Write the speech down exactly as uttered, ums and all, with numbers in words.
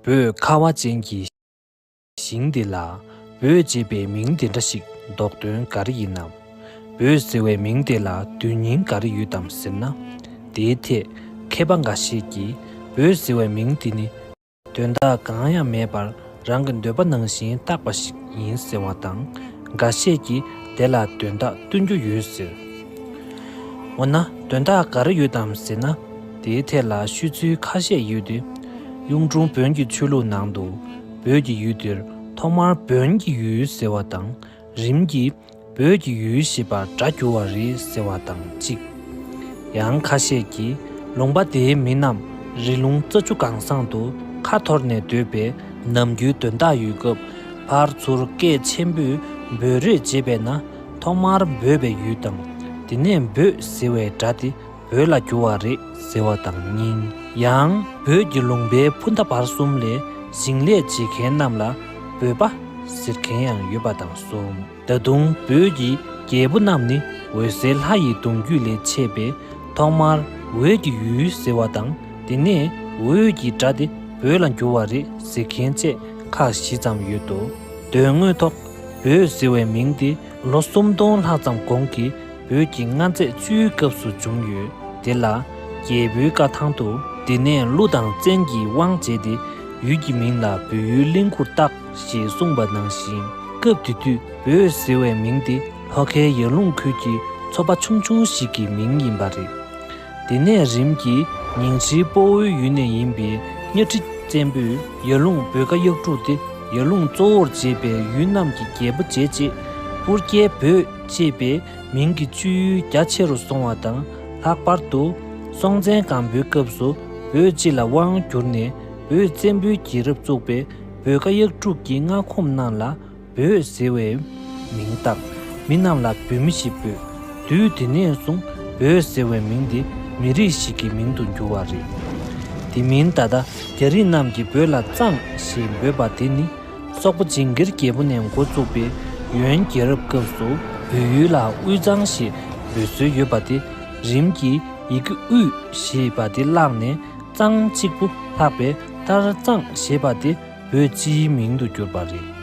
བོད་ཁ་བ་ཅན་གྱི་ཞིང་འདི་ལ་བོད་ཅེས་པའི་མིང་འདི་འདྲ་ཞིག་འདོགས་དོན་ག་རེ་ཡིན་ནམ། བོད་ཟེར་བའི་མིང་དེ་ལ་དོན་སྙིང་ག་རེ་ཡོད་དམ་ཟེར་ན། དེའི་ཐད་མཁས་པ་འགའ་ཤས་ཀྱིས་བོད་ཟེར་བའི་མིང་དེ་ནི་དོན་དག་གང་ཡང་མེད་པར་རང་གི་འདོད་པ་ནང་བཞིན་བཏགས་པ་ཞིག་ཡིན་ཟེར་བ་དང་། འགའ་ཤས་ཀྱིས་དེ་ལ་དོན་དག་སྟོན་རྒྱུ་ཡོད་ཟེར། འོ་ན་དོན་དག་ག་རེ་ཡོད་དམ་ཟེར་ན། དེའི་ཐད་ལ་ཤོད་ཚུལ་ཁ་ཤས་ཡོད་དེ། གཡུང་དྲུང་བོན་གྱི་ཆོས་ལུགས་ནང་དུ་བོད་ཀྱི་ཡུལ་དེར་ཐོག་མར་བོན་གྱི་ཡུལ་ཟེར་བ་དང་། རིམ་གྱིས་བོད་ཀྱི་ཡུལ་ཞེས་པར་སྒྲ་བསྒྱུར་བ་རེད་ཟེར་བ་དང་གཅིག། ཡང་ཁ་ཤས་ཀྱིས་ལུང་པ་དེའི་མི་རྣམས་རི་ལུང་རྩྭ་ཆུ་གང་བཟང་དུ་ཁ་འཐོར་ནས་སྡོད་པའི་ནམ་རྒྱུན་དོན་དག་ཡོད་སྐབས། ཕར་ཚུར་སྐད་ཆེན་པོས་འབོད་རེས་བྱེད་པས་ན། ཐོག་མར་འབོད་པའི་ཡུལ་དང་། དེ་ནས་བོད་ཟེར་བའི་སྒྲ་དེ་བོད་ལ་བསྒྱུར་བ་རེད་ཟེར་བ་དང་གཉིས། ཡང་བོད་ཀྱི་ལུང་པའི་ཕུ་མདའ་བར་གསུམ་ལས་ཞིང་ལས་བྱེད་མཁན་རྣམས་ལ་བོད་པ་ཟེར་མཁན་ཡང་ཡོད་པ་དང་གསུམ། ད་དུང་བོད་ཀྱི་རྒྱལ་པོ་རྣམས་ནི་འོད་གསལ་ལྷ་ཡི་གདུང་རྒྱུད་ལས་མཆེད་པས། ཐོག་མར་འོད་ཀྱི་ཡུལ་ཟེར་བ་དང་། དེ་ནས་འོད་ཀྱི་སྒྲ་དེ་བོད་ལ་བསྒྱུར་བ་རེད་ཟེར་མཁན་བཅས་ཁག་བཞི་ཙམ་ཡོད་དོ། དོན་དངོས་ཐོག་བོད་ཟེར་བའི་མིང་དེ་ལོ་སུམ་སྟོང་ལྷག་ཙམ་གོང་གི་བོད་ཀྱི་མངའ་མཛད་བཅུའི་སྐབས་སུ་བྱུང་ཡོད། དེ་ལ་རྒྱལ་པོའི་བཀའ་ཐང་དུ། དེ་ནས་ཀླུ་དང་བཙན་གྱིས་དབང་བྱས་ཏེ། ཡུལ་གྱི་མིང་ལ་བོད་ཡུལ་གླིང་ཁུར་བཏགས་ཞེས་གསུངས་པ་ནང་བཞིན། སྐབས་དེ་དུས་བོད་ཟེར་བའི་མིང་དེ་ལྷོ་ཁའི་ཡར་ཀླུང་ཁུལ་གྱི་ཚོ་པ་ཆུང་ཆུང་ཞིག་གི་མིང་ཡིན་པ་རེད། དེ་ནས་རིམ་གྱིས་ཉིང་ཁྲིའི་སྤོ་བོའི་ཡུལ་ནས་ཡིན་པའི་གཉའ་ཁྲི་བཙན་པོས་ཡར་ཀླུང་བོད་ཀ་གཡག་དྲུག་སྟེ་ཡར་ཀླུང་གཙོ་བོར་བྱས་པའི་ཡུལ་རྣམས་ཀྱི་རྒྱལ་པོ་བྱས་རྗེས། སྤུར་རྒྱལ་བོད་ཅེས་པའི་མིང་གི་སྤྱོད་ཡུལ་རྒྱ་ཆེ་རུ་སོང་བ་དང་། ལྷག་པར་དུ་སྲོང་བཙན་སྒམ་པོའི་སྐབས་སུ་བོད་སྤྱི་ལ་དབང་བསྒྱུར་ནས་བོད་བཙན་པོའི་རྒྱལ་རབས་བཙུགས་པའི་བོད་ཀ་གཡག་དྲུག་གི་མངའ་ཁོངས་རྣམས་ལ་བོད་ཟེར་བའི་མིང་བཏགས། མི་རྣམས་ལ་བོད་མི་ཞེས་འབོད། དུས་དེ་ནས་བཟུང་བོད་ཟེར་བའི་མིང་དེ་མི་རིགས་ཤིག་གི་མིང་དུ་གྱུར་བ་རེད། དེ་མིན་ད་ལྟ་རྒྱ་རིགས་རྣམས་ཀྱིས་བོད་ལ་གཙང་ཞེས་འབོད་པ་དེ་ནི། སོག་པོ་ཇིང་གིར་རྒྱལ་པོ་ནས་འགོ་བཙུགས་པའི་ཡོན་རྒྱལ་རབས་སྐབས་སུ་བོད་ཡུལ་ལ་དབུས་གཙང་ཞེས་འབོད་སྲོལ་ཡོད་པ་དེ། རིམ་གྱིས་ཡི་གེ་དབུས་ཞེས་པ་དེ་བརླགས་ནས་གཙང་གཅིག་པུ་ལྷག་པས། མཐར་གཙང་ཞེས་པ་དེ་བོད་སྤྱིའི་མིང་དུ་གྱུར་པ་རེད།